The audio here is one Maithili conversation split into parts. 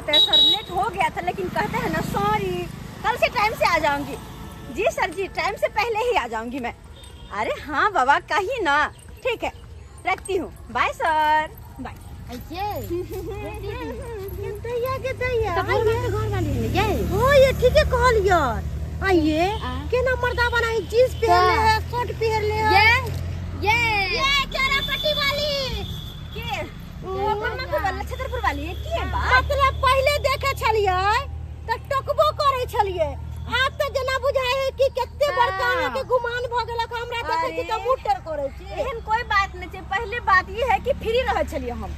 होता है सर, लेट हो गया था, लेकिन कहते हैं ना सॉरी, कल से टाइम से आ जाऊंगी। जी सर जी, टाइम से पहले ही आ जाऊंगी मैं। अरे हाँ बाबा कहीं ना, ठीक है रखती हूँ, बाय सर बाय। दैया के दैया हो ये ठीक है कहल यार। आइए केना मर्दा बना है, जींस पहन ले है, शर्ट पहन ले है। ये ये चोरापट्टी वाली के वो ब्रह्मपुर वाला, छतरपुर वाली है की है बात? मतलब पहले देखे छलिए त टोकबो करे छलिए, आब त जेना बुझाय है कि कते बड़का अहाँ के गुमान भ गेलक, हमरा देखे छी त मुंह टेढ़ करे छी। एहन कोई बात नहीं छै, पहले बात ये है कि फ्री रह छलिए हम,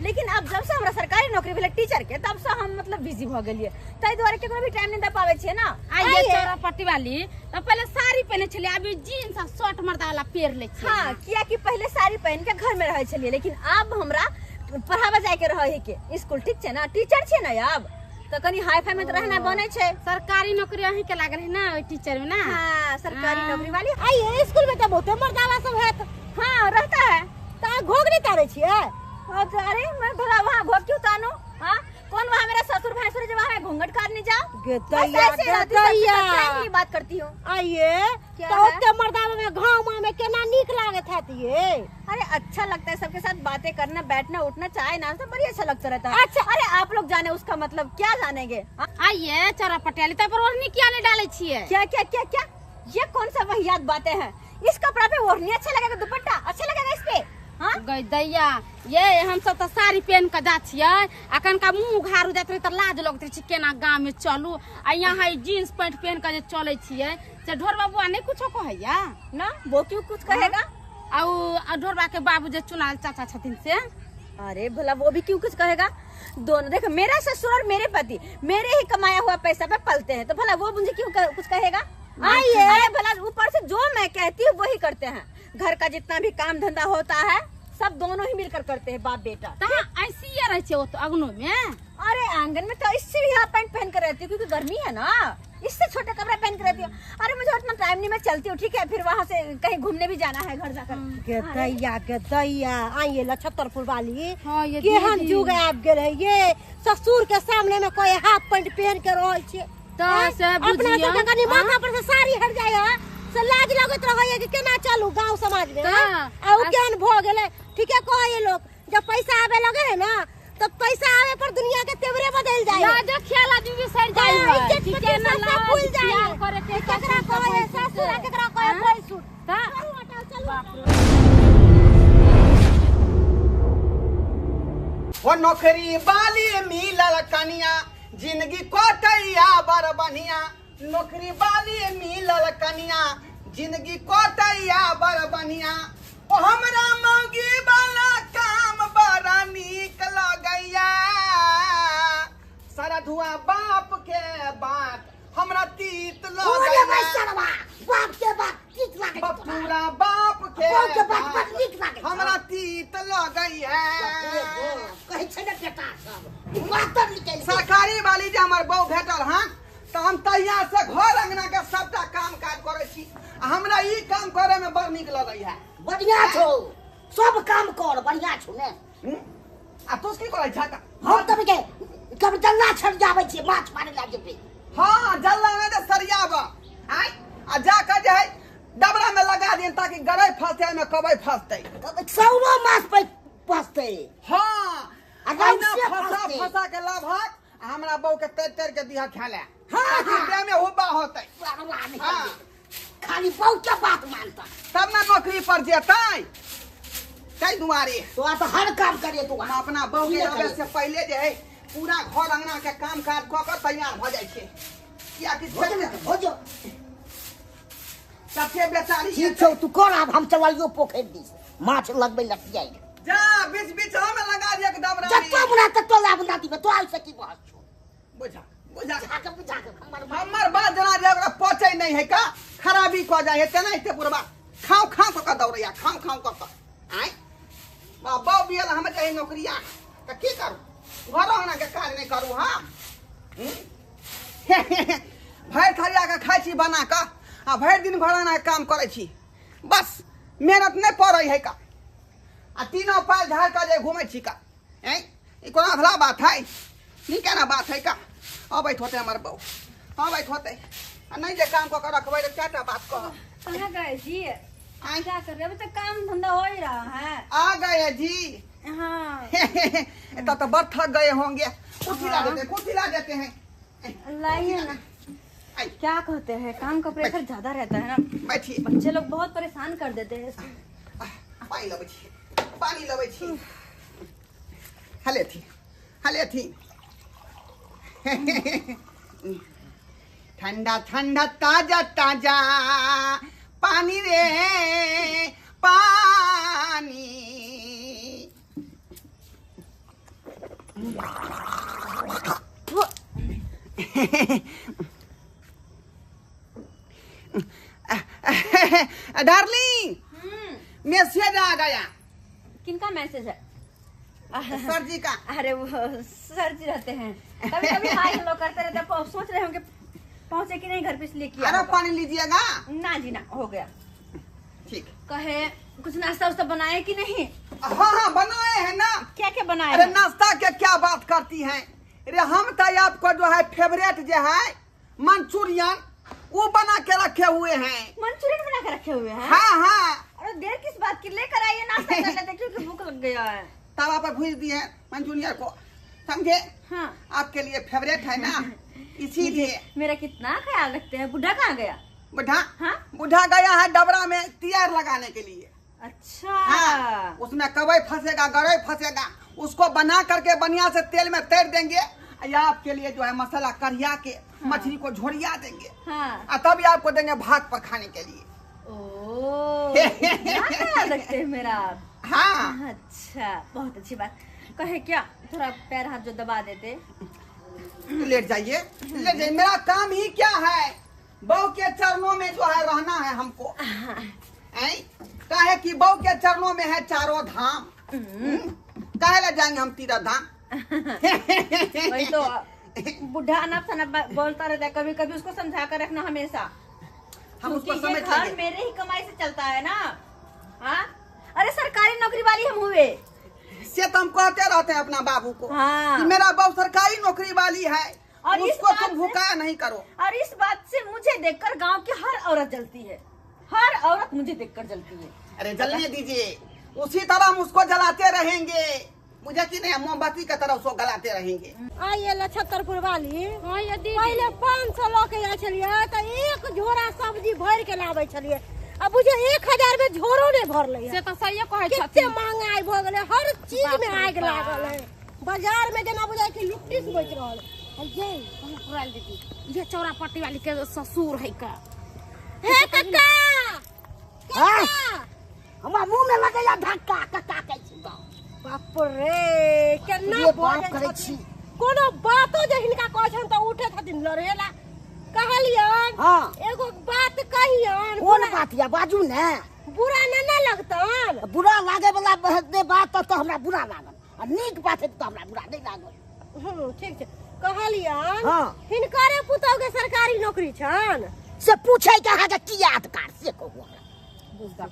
लेकिन अब जब से हमरा सरकारी नौकरी भेलै टीचर के, तब से हम मतलब बिजी भ गेलिए, ताहि दुआरे केकरो भी टाइम नहीं दे पाबै छियै ना। आइए चोरापट्टी वाली त पहले साड़ी पहने छलिए, अभी जींस आ शर्ट मर्दा वाला पेर ले छियै। हाँ, कियाकि पहले साड़ी पहन के घर में रहै छलिए, लेकिन अब हमरा पढ़ाबे जाय के रहै के स्कूल, ठीक छै ना, टीचर छियै ना अब, त कनी हाई फाई में त रहना बनै छै। सरकारी नौकरी अहीं के लागल है ना ओइ टीचर में ना? हाँ सरकारी नौकरी वाली। आइए स्कूल में त बहुते मर्दावा सब हैत। हाँ रहता है। त घोघरी तारै छियै? अरे मैं भला वहाँ घोघ क्यों तानू? हाँ कौन वहाँ मेरा ससुर भैंसुर जो वहाँ घूंघट काटने जाओ? दैया दैया फ्रैंकली बात करती हूँ। आइए तो ओते मर्दावा में गाँव में केना नीक लागत हैत ये? अरे अच्छा लगता है सबके साथ बातें करना, बैठना उठना, चाय नाश्ता बड़ी अच्छा लगता रहता है। अच्छा अरे आप लोग जाने उसका मतलब क्या जानेंगे? आइए चोरापट्टी वाली तब पर ओढ़नी किया नहीं डाले छियै? क्या क्या क्या क्या ये कौन सा वाहियात बातें हैं? इस कपड़ा पे ओढ़नी अच्छा लगेगा, दुपट्टा अच्छा लगेगा इस पे? हाँ गई दैया ये हम सब तो साड़ी पहन के जा छियै, अखन का मुंह उघारू जाइत रहे त लाज लगैत रहे केना गाँव में चलू, आ यहाँ जींस पैंट पहन के जे चले छियै से ढोरबा बुआ नहीं कुछो कहैया ना? वो क्यों कुछ कहेगा? आ ढोरबा के बाबू जे चुनाल चाचा छथिन से। अरे भला वो भी क्यों कुछ कहेगा? दोनों देखो मेरा ससुर और मेरे पति मेरे ही कमाया हुआ पैसा पे पलते हैं, तो भला वो मुझे क्यों कुछ कहेगा? अरे भला ऊपर से जो मैं कहती हूँ वही करते हैं, घर का जितना भी काम धंधा होता है सब दोनों ही मिलकर करते हैं, बाप बेटा। ऐसी रहे छे तो अगनो में? अरे आंगन में तो इससे भी हाफ पैंट पहन कर रहती हूँ, क्योंकि गर्मी है ना, इससे छोटा कपड़ा पहन कर रहती हूँ। अरे मुझे उतना टाइम नहीं, मैं चलती हूँ ठीक है, फिर वहाँ से कहीं घूमने भी जाना है घर जाकर। दैया के दैया आइए लछतरपुर वाली केहन जुग आबि गेल है ये, ससुर के सामने में कोई हाफ पैंट पहन के रहल छे अपना सबके कनी माथा पर से साड़ी हट जाय है से लाज लगैत रहै कि केना चलू गांव समाज में, आ उ केहन भ गेलै। ठीके कहै लोग जब पैसा आवे लगे है ना तब पैसा आवे पर दुनिया के तेवरे बदल जाए, लाजो ख्याल आदमी बिसर जाय है, ठीके ना लाज भूल जाय ख्याल करे के केकरा कहै ससुर आ केकरा कहै भैंसुर। त चलू ओ नौकरी वाली मिलल कनिया, जिंदगी कोटैया बड़ बढ़िया, नौकरी वाली मिलल कनिया, जिंदगी कोटैया बड़ बढ़िया, ओ हमरा मौगी वाला काम बड़ा नीक लगैया, सारा धुआ बाप के बात हमरा तीत लगैया, बाप के बात तीत लागै, पूरा बाप के बात नीक लागै, हमरा तीत लगैया। कहै छै ने बेटा सब बात निकलि। सरकारी वाली जे हमर बहू भेटल हन त हम तहिया से घर अंगना के सबटा काम काज करै छी, हमरा ई काम करे में बड़ नीक लगैया। बढ़िया छौ, सब काम कर, बढ़िया छौ ने। आ तू की करै छा? हम तब के कब जल्ला छड़ जाबै छी माछ मारे ला जेबै। हां जल्ला में त सरियाब आय, आ जा के जे है डबरा में लगा दियन ताकि गरई फंसते में कबई फंसते, सौरो माछ पे फंसते। हां आ फंसा फंसा के लाभक हमरा बहू के तर तर के दिहा खाले। हां देह में हुब्बा होतै। हां खाली बहू के बात मानता तब ना नौकरी पर जेतै, तै दुआरे तो आ तो हर काम करे तू। हम अपना बहू के आवे से पहले जे है पूरा घर अंगना के काम काज क के तैयार भ जाइ छै, कियाकि हो जो सबके बेचारी ठीक छौ। तू कर, आब हम चलियो पोखरि दिस माछ लगबै लटियाइ जा, बीच बीच में लगा दिया के डबरा जत्तो मुना तत्तो लाभ ना दिबे तो आइ से की बहस छौ। बुझा बुझा के बुझा के हमर बात जना जे ओकरा पचै नहीं है का खराबी क जाय है तेना एते बुढ़बा खाओ खाओ क दौड़ैया, खाओ खाओ क आय बाबा बियल हम जाय नौकरिया त की करू, घर अंगना के काज नहीं करू। हां भरि थरिया के खाइ छी बना क, आ भरि दिन घर अंगना के काम करै छी, बस मेहनत नहीं पड़ै है का, आ तीनों पाल झाड़ के जे घूमै छी का, ई कोना भला बात है? नीक ना बात है का। अबैत होते हमर बहू, अबैत होते। आ नहीं जे काम कऽ के रखबै तऽ चारिटा बात कहब। कहाँ गए जी? आँय? क्या कर रहे हैं? अभी तक काम धंधा हो ही रहा है। आ गए जी। हाँ। तब तो बड़ थक गए होंगे। कुर्सी ला देते हैं, कुर्सी ला देते हैं। लाइए ना। आई। क्या कहते हैं, काम का प्रेशर ज्यादा रहता है ना, बैठिए। बच्चे लोग बहुत परेशान कर देते हैं। पानी लबै छी, पानी लबै छी। हले थी, हले थी। ठंडा ठंडा ताजा ताजा पानी रे पानी। डार्लिंग, मैसेज आ गया। किनका मैसेज है? सर जी का। अरे वो सर जी रहते हैं, कभी कभी हाय हेलो करते रहते हैं। सोच रहे होंगे पहुंचे कि नहीं घर पे, इसलिए किया अरे होगा। पानी लीजिएगा। ना जी ना, हो गया। ठीक। कहे कुछ नाश्ता उस्ता बनाए कि नहीं? हाँ हाँ बनाए हैं ना। क्या क्या बनाए? अरे नाश्ता के क्या बात करती हैं। अरे हम तो आपको जो है फेवरेट जो है मंचूरियन वो बना के रखे हुए हैं। मंचूरियन बना के रखे हुए हैं? हाँ हाँ। अरे देर किस बात की, लेकर आइए नाश्ता कर लेते, क्योंकि भूख लग गया है। तवा पर भूज दिए मंचूरियन को, समझे? हाँ। आपके लिए फेवरेट है ना, इसीलिए। मेरा कितना ख्याल रखते हैं। बुढ़ा कहाँ गया? बुढ़ा? हाँ? बुढ़ा गया है डबरा में तियार लगाने के लिए। अच्छा। हाँ, उसमें कवई फंसेगा, गरई फंसेगा, उसको बना करके बढ़िया से तेल में तैर देंगे। या आपके लिए जो है मसाला करिया के हाँ। मछली को झोरिया देंगे। हाँ। और तभी आपको देंगे भात पर खाने के लिए। ओ, ख्याल रखते हैं मेरा आप। हाँ। अच्छा, बहुत अच्छी बात। कहे क्या थोड़ा पैर हाथ जो दबा देते। लेट जाइए, लेट जाइए। मेरा काम ही क्या है, बहू के चरणों में जो है रहना है हमको। काहे कि बहू के चरणों में है चारों धाम। काहे ला जाएंगे हम तीरा धाम? वही तो बुढ़ा अनाप शनाप बोलता रहता है, कभी कभी उसको समझा कर रखना हमेशा। हम उसको समझ, घर मेरे ही कमाई से चलता है ना। हाँ? अरे सरकारी नौकरी वाली हम हुए से तो हम कहते रहते हैं अपना बाबू को। हाँ। कि मेरा बाबू सरकारी नौकरी वाली है और उसको तुम भूखा नहीं करो। और इस बात से मुझे देखकर गांव की हर औरत जलती है, हर औरत मुझे देखकर जलती है। अरे जलने दीजिए, उसी तरह हम उसको जलाते रहेंगे। मुझे कि नहीं, मोमबत्ती की तरह उसको गलाते रहेंगे। आइए लछत्तरपुर वाली, पहले 500 लऽ के जाइ छलियै तऽ एक झोरा सब्जी भरि के लाबै छलियै, अब बुझे 1000 में झोरो नहीं भरलै। से तो सही कहै छथिन। कते महंगाई भऽ गेलै, हर चीज में आगि लागल है। बाजार में जेना बुझाइ कि लुट्टी से बेच रहल है। ये पुराल दीदी, ये चौरा पट्टी वाली के ससुर है का। हे कक्का, हमरा मुंह में लगैया धक्का कक्का कहै छी। बाप रे, केना बात करै छी। कोनो बातो जे हिनका कहै छन तऽ उठे छथिन लड़ेला। कहलियन हाँ। एगो बात कहियन। कोन बात या बाजू ने? बुरा न ना लगतन? बुरा लागे वाला बात तऽ हमरा बुरा लागल, आ नीक बात है तऽ हमरा बुरा नहीं लागल। ठीक छै। कहलियन हाँ। हिनकरे पुतहु के सरकारी नौकरी छन से पूछै के अहाँके की अधिकार से कहू हमरा।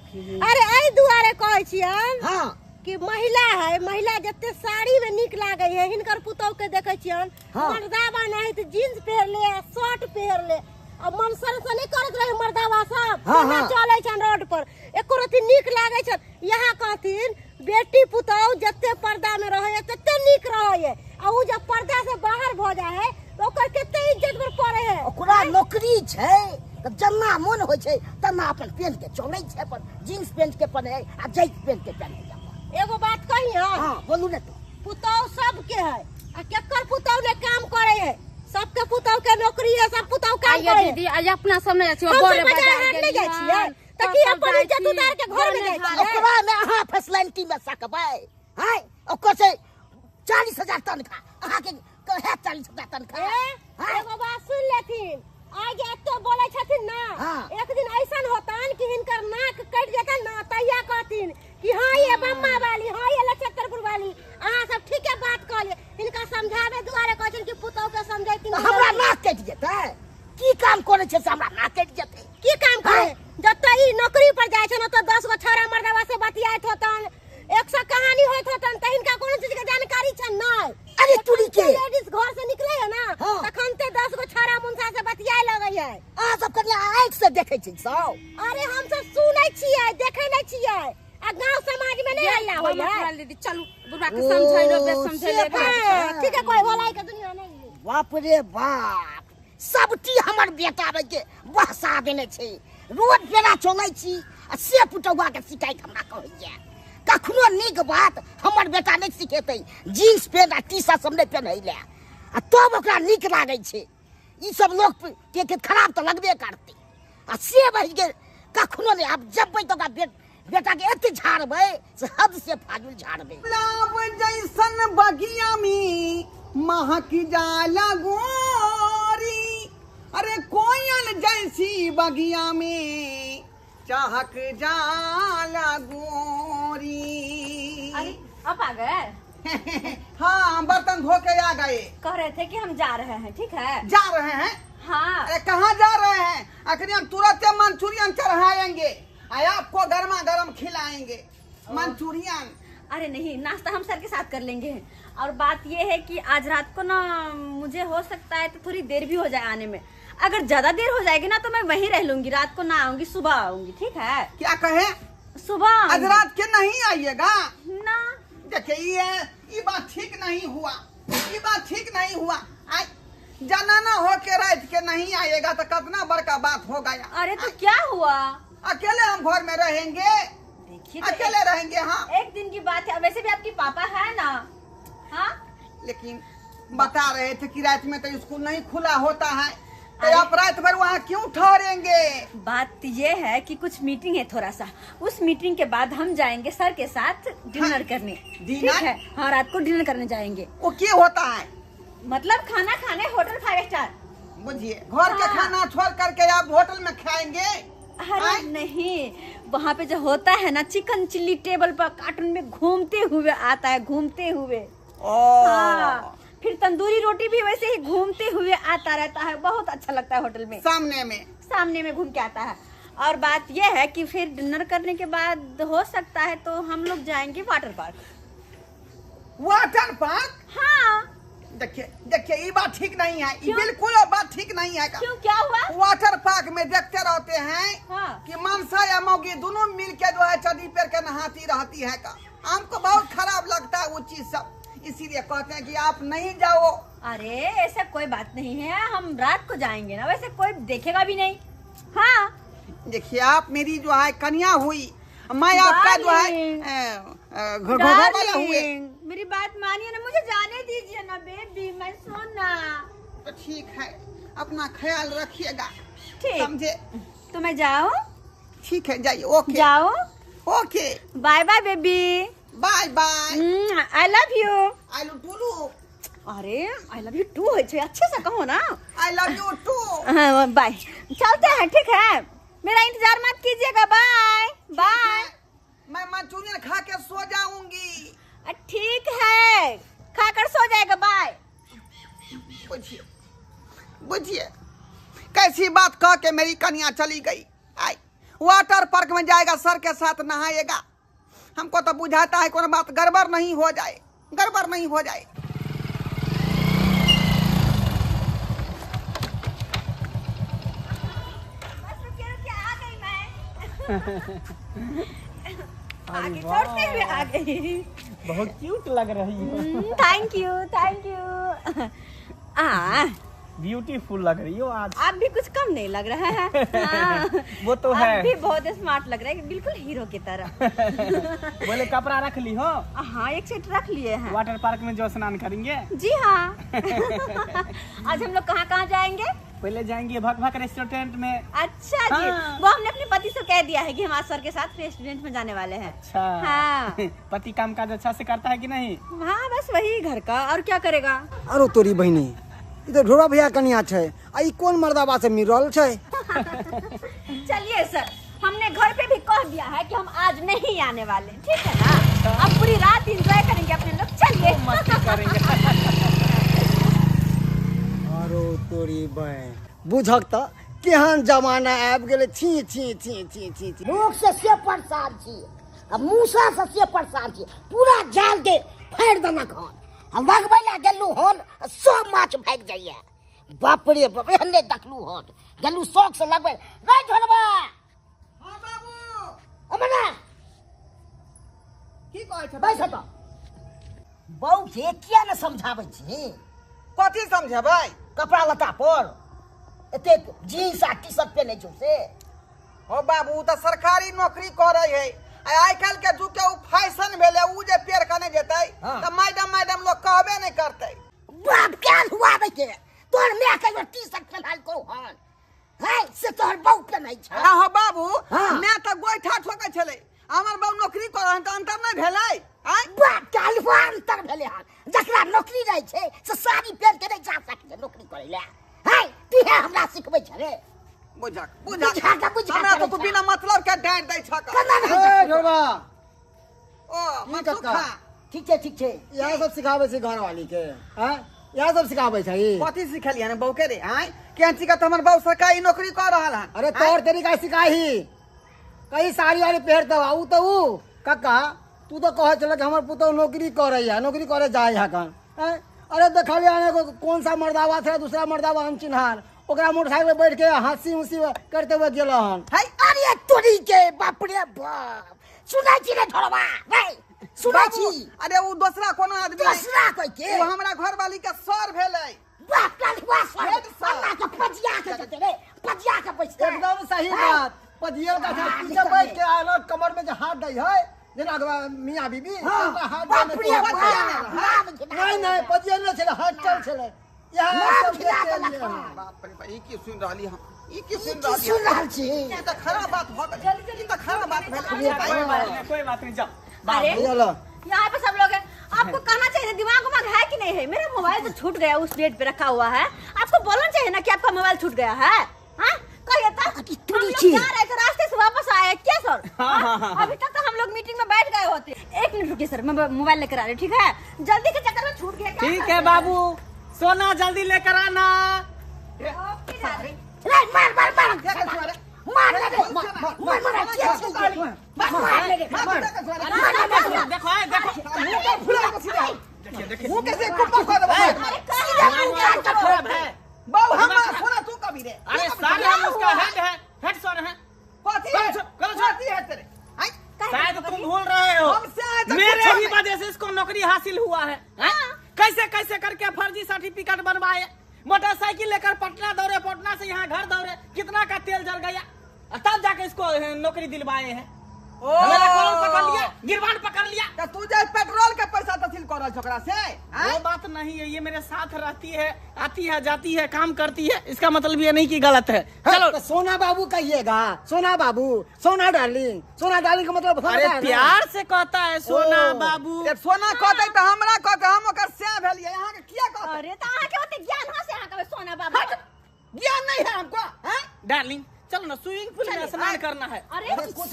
अरे एहि दुआरे कहै छियन हाँ। कि महिला है, महिला जते साड़ी में निक लागे है, हिनकर पुतहु के देखे छियन हाँ। मर्दावा नहीं तो जींस पहिर ले, शर्ट पहिर ले, आ मन सर से नहीं करत रहे मर्दावा सब। हाँ, हाँ। चले छन रोड पर एको रति निक लागे छन। यहाँ कहथिन बेटी पुतहु जते पर्दा में रहे तते निक रहे है, आ उ जब पर्दा से बाहर भ जाए है तो ओकर कते इज्जत पर पड़े है। ओकरा नौकरी छै तऽ जना मन होइ छै तना अपन पेंट के चलै छै, अपन जींस पेंट के पहिरे आ जैक पेंट के पहिरे। एगो बात कही? हाँ, बोलू ने। तो पुतहु सबके है, आ केकर पुतहु ने काम करे है? सबके पुतहु के नौकरी है, सब पुतहु काम करे है। दीदी आज अपना सब नहीं जाइ छियै, बड़े बाजार नहीं जाइ छियै त की अपन इज्जत उतार के घर में जाइ छियै? ओकरा में अहाँ फैसिलिटी में सकबै हैं? ओकर से 40,000 तनख्वाह अहाँ के है, 40,000 तनख्वाह। एगो बात सुन लेथिन, आज एते बोलै छथिन ना। हाँ। एक दिन ऐसन होतन कि हिनकर नाक कटि जेतन ना, तहिया कहथिन कि हाँ ये बम्मा वाली, हाँ ये लछत्तरपुर वाली, अहाँ सब ठीके बात कहलियै। हिनका समझाबै दुआरे कहै छथिन कि पुतहु के समझैथिन। हमरा नाक कटि जेतै? की काम करै छै से हमरा नाक कटि जेतै? की काम करै? जतऽ ई नौकरी पर जाइ छन ओतऽ 10 गो छौड़ा मर्दावा से बतियाइत होतन, 100 कहानी होइत होतन, तऽ हिनका कोनो चीज के जानकारी छन नहि। अरे तुरी के लेडीज घर है ना हाँ। तखन ते 10 गो छाड़ा मुंसा से बतियाए लगै है। अहाँ सब कनिया आँखि से देखै छी सब? अरे हम सब सुनै छियै, देखै नै छियै। आ गांव समाज में नहीं हल्ला होय है। दीदी चलू बुढ़वा के समझैलो बे समझैले। हां ठीक है, कोई भलाई के दुनिया नहीं है। बाप रे बाप, सबटी हमर बेटा के बहसा देने छै। रोज बेरा चलै छी आ से पुटौआ के शिकायत हमरा कहैया। कखनो नीक बात हमर बेटा नहीं सिखेतै। जीन्स पेंट आ टी शर्ट सब नहीं पहनैले आ तब ओकरा नीक लागै छै। ई सब लोक के खराब तऽ लगबे करतै। आ से बहि के कखनो नहीं। आब जबै तऽ ओकरा बेटा के एते झाड़बै से हद से फाजुल झाड़बै। गुलाब जैसन बगिया में महक जाला गोरी, अरे कोयल जैसी बगिया में चाहक जाला गोरी। अरे अब आ गए? हाँ, बर्तन धो के आ गए। कह रहे थे कि हम जा रहे हैं, ठीक है? जा रहे हैं? हाँ। अरे कहाँ जा रहे हैं? आखिर हम तुरंत मंचूरियन चढ़ाएंगे, आपको गर्मा गर्म खिलाएंगे मंचूरियन। अरे नहीं, नाश्ता हम सर के साथ कर लेंगे। और बात ये है कि आज रात को ना मुझे हो सकता है तो थोड़ी देर भी हो जाए आने में। अगर ज्यादा देर हो जाएगी ना तो मैं वहीं रह लूंगी, रात को ना आऊंगी, सुबह आऊंगी, ठीक है? क्या कहे? सुबह आज रात के नहीं आइएगा ना? देखिए ये बात ठीक नहीं हुआ, ये बात ठीक नहीं हुआ। जनाना हो के रात के नहीं आएगा तो कितना बड़का बात हो गया। अरे तो क्या हुआ, अकेले हम घर में रहेंगे? देखिए तो अकेले रहेंगे। हाँ, एक दिन की बात है, वैसे भी आपके पापा है ना। हाँ, लेकिन बता रहे थे कि रात में तो स्कूल नहीं खुला होता है, तो आप रात भर वहाँ क्यों ठहरेंगे? बात ये है कि कुछ मीटिंग है थोड़ा सा, उस मीटिंग के बाद हम जाएंगे सर के साथ डिनर हाँ, करने। डिनर? ठीक है, हाँ, रात को डिनर करने जाएंगे। वो क्या होता है? मतलब खाना खाने, होटल 5 स्टार। बुझिए, घर के हाँ। खाना छोड़ करके आप होटल में खाएंगे? अरे नहीं, वहाँ पे जो होता है ना चिकन चिल्ली, टेबल पर कार्टून में घूमते हुए आता है, घूमते हुए। हाँ, फिर तंदूरी रोटी भी वैसे ही घूमते हुए आता रहता है, बहुत अच्छा लगता है होटल में। सामने में घूम के आता है। और बात यह है कि फिर डिनर करने के बाद हो सकता है तो हम लोग जाएंगे वाटर पार्क। Water park? हाँ। देखिए देखिए, ये बात ठीक नहीं है, ये बिल्कुल बात ठीक नहीं है। क्यों, क्या हुआ? वाटर पार्क में देखते रहते हैं हाँ। कि मनसा या मौगी दोनों मिल के जो है चड्डी पेर के नहाती रहती है का। हमको बहुत खराब लगता है वो चीज सब, इसीलिए कहते हैं कि आप नहीं जाओ। अरे ऐसा कोई बात नहीं है, हम रात को जाएंगे ना, वैसे कोई देखेगा भी नहीं। हाँ देखिए, आप मेरी जो है कन्या हुई, मैं आपका जो है घोड़ा वाला हुए। मेरी बात मानिए ना, मुझे जाने दीजिए ना बेबी, मैं सोना। तो ठीक है, अपना ख्याल रखिएगा, ठीक समझे? तो मैं जाऊँ? ठीक है, जाइए। ओके, जाओ। Okay, bye bye baby. Bye bye. I love you. I love you. अरे I love you to है, अच्छे से कहो ना। I love you too. Bye, चलते हैं, ठीक है? मेरा इंतजार मत कीजिएगा, बाय बाय। मैं मंचूरियन खा के सो जाऊंगी। ठीक है, खाकर सो जाएगा, बाय। बुझिए बुझिए, कैसी बात कह के मेरी कन्या चली गई। आई वाटर पार्क में जाएगा, सर के साथ नहाएगा। हमको तो बुझाता है कोई बात गड़बड़ नहीं हो जाए, गड़बड़ नहीं हो जाए। बस रुकिए रुकिए, आ गई मैं। आगे छोड़ते हुए आ गई। बहुत क्यूट लग रही हो। Thank you thank you. आ beautiful लग रही हो आज। आप भी कुछ कम नहीं लग रहा है। हाँ। वो तो है। आप भी बहुत स्मार्ट लग रहे हैं, बिल्कुल हीरो की तरह। बोले कपड़ा रख ली हो? हाँ, एक सेट रख लिए हैं। वाटर पार्क में जो स्नान करेंगे। जी हाँ। आज हम लोग कहाँ कहाँ जाएंगे? पहले जाएंगे भक भक रेस्टोरेंट में। अच्छा जी, हाँ। वो हमने अपने पति से कह दिया है कि हम आज सर के साथ रेस्टोरेंट में जाने वाले हैं। अच्छा। हाँ। पति काम काज अच्छा से करता है कि नहीं? हाँ, बस वही घर का, और क्या करेगा। अरे तोरी बहिनी, ई तो ढोरा भैया कनिया छै, आ ई कोन मर्दाबा से मिल रहल छै? चलिए सर, हमने घर पे भी कह दिया है कि हम आज नहीं आने वाले, ठीक है ना? अब पूरी रात एंजॉय करेंगे अपने लोग, चलिए मस्ती करेंगे। अरे तोरी बहन, बुझक त केहन जमाना आबि गेलै। छी छी छी छी छी छी। लोक से से परेशान छी आ मूसा से से परेशान छी, पूरा जाल के फाड़ि देलक हन। आ लगबै ला गेलू हन सब माछ भागि जाइए। बाप रे बाप, एहन नहि देखलू हन। गेलू शौक से लगबै रे ढोरबा। हां बाबू अमना की कहै छ? बैस त बौ के किया ने समझाबै छी? कथी समझेबै? कपड़ा लत्ता पर एतेक जींस आ टी शर्ट पहिनै छौ से। हो बाबू, तऽ सरकारी नौकरी करै है, आइ काल्हि के जुग के उ फैशन भेलै, उ जे पेड़ कने जेतै तऽ मैडम मैडम लोग कहबे नहि करतै। बाप क्या हुआबै के तोहर my के टी शर्ट पहिनाल को हन है से तोहर बौ पहिनै छ। हां हो बाबू, my तऽ गोइठा ठोकै छलै, हमर बौ नौकरी करै हन तऽ अंतर नहि भेलै? आइ बाप के हुआ अंतर भेलै हन। जकरा नौकरी रहै छै से साड़ी पहिन के नहि जा सकै नौकरी करै ले। है तू है हमरा सिखबै छ रे। बुझक बुझक बुझक हमरा तो तू बिना मतलब के डांट दै छक। ए ढोरबा ओ मनसुखा ठीक छै ठीक छै। इएह सब सिखाबै छै घरवाली के? हैं इएह सब सिखाबै छै? कथी सिखलियै ने बहू के रे? आँय केहन का हमर बहू सरकारी नौकरी कर रहल हन। अरे तौर तरीका सिखाही, कहीं साड़ी वाड़ी पहिरतौ आ उ तऽ उ कक्का तू तो कहै छल कि हमर पुतहु नौकरी करैया, नौकरी करे जाइ है कन। अरे देखलियै कौन सा मर्दावा छै, दूसरा मर्दावा अनचिन्हार, ओकरा मोटरसाइकिल पर बैठ के हंसी उसी करते हुए गेल हन। अरे तोरी के बाप रे बाप, सुनै छी रे ढोरबा? रे सुनै छी? अरे उ दोसरा कोनो आदमी दोसरा कोई के उ हमरा घरवाली के सर भेलै। बाप रे बाप, सर अल्लाह के पजिया के जते रे, पजिया के बैठते। एकदम सही बात, पजिया का पीछे बैठ के आलो कमर में जे हाथ दै है जेना मियां बीबी हाथ बाप रे बाप। नहीं नहीं पजिया नै छलै, हाथ चल छलै। बाप रे बाप, ई की सुन रहली हम? ई की सुन रहली? सुन रहल छी? ई त खराब बात भ गेल, ई त खराब बात भेल। कोई बात नहीं, जाओ। अरे यहाँ पे सब लोग हैं, आपको कहना चाहिए दिमाग उमाग है कि नहीं है? मेरा मोबाइल तो छूट गया, उस बेड पे रखा हुआ है। आपको बोलना चाहिए ना कि आपका मोबाइल छूट गया है। हाँ कहिए था, हम लोग जा रहे थे रास्ते से वापस आए क्या सर? अभी तक तो हम लोग मीटिंग में बैठ गए होते। एक मिनट रुकिए सर, मैं मोबाइल लेकर आ रही हूँ। ठीक है, जल्दी के चक्कर में छूट गया। ठीक है बाबू, सोना जल्दी लेकर आना। मार मार मार मार मार मार मार। देखो देखो मुंह कैसे कुप्पा खा दे बाबू, हमारा सोना तू कभी रे। अरे सारे हम उसका हेड है, हेड सर है। कथी है? कथी है तेरे? शायद तुम भूल रहे हो, मेरे ही वजह से इसको नौकरी हासिल हुआ है। कैसे कैसे करके फर्जी सर्टिफिकेट बनवाए, मोटरसाइकिल लेकर पटना दौड़े, पटना से यहाँ घर दौड़े, कितना का तेल जल गया, तब जाके इसको नौकरी दिलवाए हैं। मेरा कॉलर पकड़ लिया, गिरवान पकड़ लिया। तो तू जे पेट्रोल के पैसा तसील कर रहल छोकरा से? वो बात नहीं है, ये मेरे साथ रहती है, आती है जाती है, काम करती है, इसका मतलब ये नहीं कि गलत है। चलो तो सोना बाबू कहिएगा, सोना बाबू, सोना डार्लिंग, सोना डार्लिंग का मतलब अरे प्यार से कहता है सोना बाबू। सोना कहते तो हमरा कहते, हम ओकर से भेलिए, यहाँ के किया कहते? अरे तो अहाँ के ओते ज्ञान हो से अहाँ कहबै सोना बाबू? ज्ञान नहीं है हमको। हैं डार्लिंग, चलो ना स्विमिंग पूल में स्नान करना है। अरे कुछ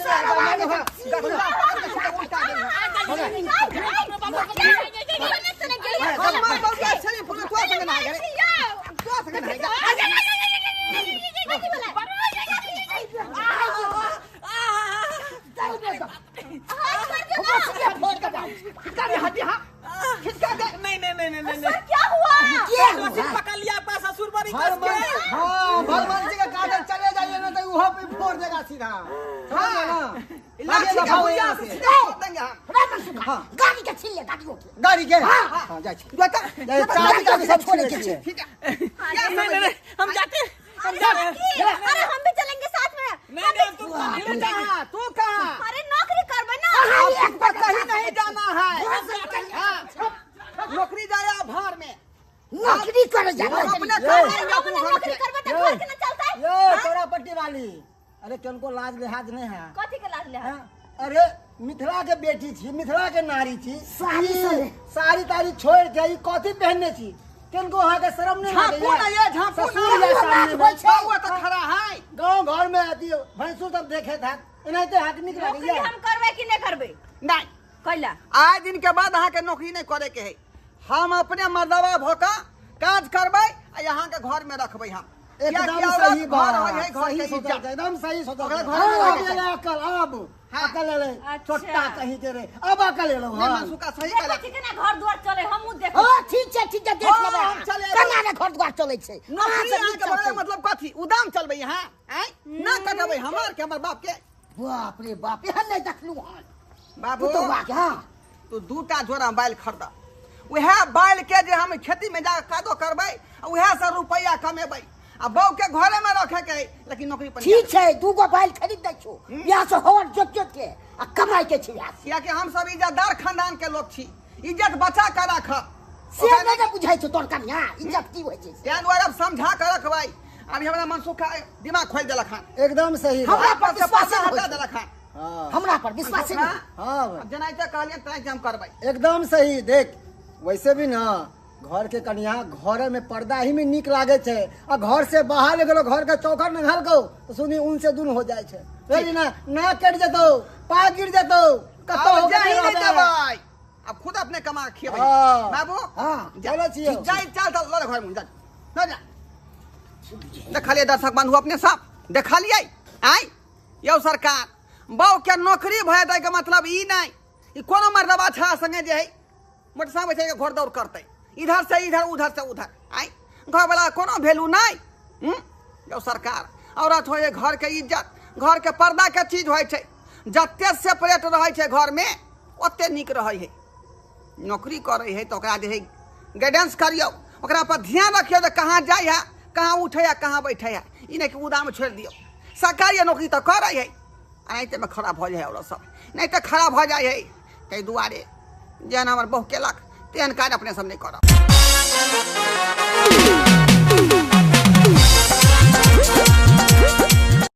नहीं नहीं नहीं नहीं, क्या हुआ? पकड़ लिया आपका ससुर बड़ी कस के। हाँ, भगवान जी का काटल चले जाइए ना तो वहाँ पे फोड़ देगा सीधा। हाँ, गाड़ी के छीन ले, गाड़ी के, गाड़ी के। हाँ, जा चाबी सब छोड़ के। ठीक है, नहीं नहीं हम जाते, हम जा रहे हैं। अरे हम भी चलेंगे साथ में। नहीं नहीं, तू कहाँ, तू कहाँ? अरे नौकरी करबे ना, आपको कहीं नहीं जाना है, नौकरी जाया भार में, नौकरी करे जा, अपने नौकरी करबे तो घर के ना चलता है। ये तोरा पट्टी वाली, अरे किनको लाज लिहाज नहीं है? कथी के लाज लिहाज? अरे मिथिला के बेटी छी, मिथिला के नारी छी, साड़ी ताड़ी छोड़ के ई कथी पहनने छी? किनको अहाँ के शर्म नहीं लागैया? ससुर या सामने में बाबू तो खड़ा है, गांव घर में अथी भैंसुर सब देखे था, एनाहिते हाथ निक लागैया। नौकरी हम करबे कि नहीं करबे? नहीं कैला आज दिन के बाद अहाँ के नौकरी नहीं करे के है। हम अपने मर्दवा भोका काज करबै आ यहाँ के घर में रखबै हम। एकदम सही बात, सही सोचा, एकदम सही सोचा। अब अकल एलै छोटा कहीं के रे अब अकल एलौ नहीं हन मनसुखा सही देखै कहलक छी केना घर द्वार चले हमहूँ देखै ओ ठीक छै ठीक छै देख हाँ, लेबै हम चले एबै। केना ने घर द्वार चलै छै नौकरी अहाँ सब अहाँके नीक बड़े चलतै। मतलब कथी उदाम चलबै यहाँ आँय ना कटबै हमर के हमर बाप के बाप रे बाप एहन नहि देखलहुँ हन बाबू पुतौआ के हाँ तू दूटा जोड़ा बैल खरीद उएह बैल के जे हम खेती में जा कादो करबै आ उएह से रुपैआ कमेबै आ बहू के घरे में रखे के है लेकिन नौकरी पर ठीक छै दूगो बैल खरीद दै छौ बियाह से हर जोत जोत के आ कमाइ के छै बियाह से। कियाकि हम सब इज्जतदार खानदान के लोग छी इज्जत बचा के राखब से नहि ने बुझाइ छौ तोर कनिया इज्जत की होइ छै से। तें दुआरे अब समझा के रखबै अभी हमरा मनसुखा दिमाग खोलि देलक हन एकदम सही बात। हमरा पर से विश्वास पैसा नहि होइ हटा छै। देलक हन हाँ हमरा पर विश्वास नहि हाँ भाई अब जेनाहिते कहलियै तेनाहिते हम करबै एकदम सही। देख वैसे भी ना घर के कन्या घर में पर्दा ही में निक लागे छै आ घर से बाहर गेलो घर के चौखट नंघल तो सुनी उन से दून हो जाए छै बुझली ना ना कट जेतौ पा गिर जेतौ कतौ अब होके जाही नहि नहि रहबै। देबै अब खुद अपने कमा के खियबै हाँ। बाबू हाँ चलो छियौ। जाई चल चल लऽ घर में जा लऽ जा देखलियै दर्शक बंधु अपने सब देखलियै आय यौ सरकार बहू के नौकरी भए जाय के मतलब ई नहि ई कोनो मर्दबा छा संगे जे है मोटरसाइकिल बैठे के घर दौड़ करतै इधर से इधर उधर से उधर आय घर वाला कोनो वैल्यू नहि यौ सरकार औरत होइ है घर के इज्जत घर के पर्दा के चीज होइ छै जते सेपरेट रहै छै घर में ओते नीक रहै है नौकरी करै है तऽ ओकरा जे है गाइडेंस करियौ ओकरा पर ध्यान रखियौ जे कहाँ जाइ है कहाँ उठै है कहाँ बैठै है ई नहि कि उदामे छोड़ि दियौ सरकारी नौकरी तऽ करै है एनाहितेमे खराब भऽ जाइ है औरत सब नहि तऽ खराब भऽ जाइ है ताहि दुआरे जेहन हमर बहु केलक तेहन काज अपने सब नहि करब।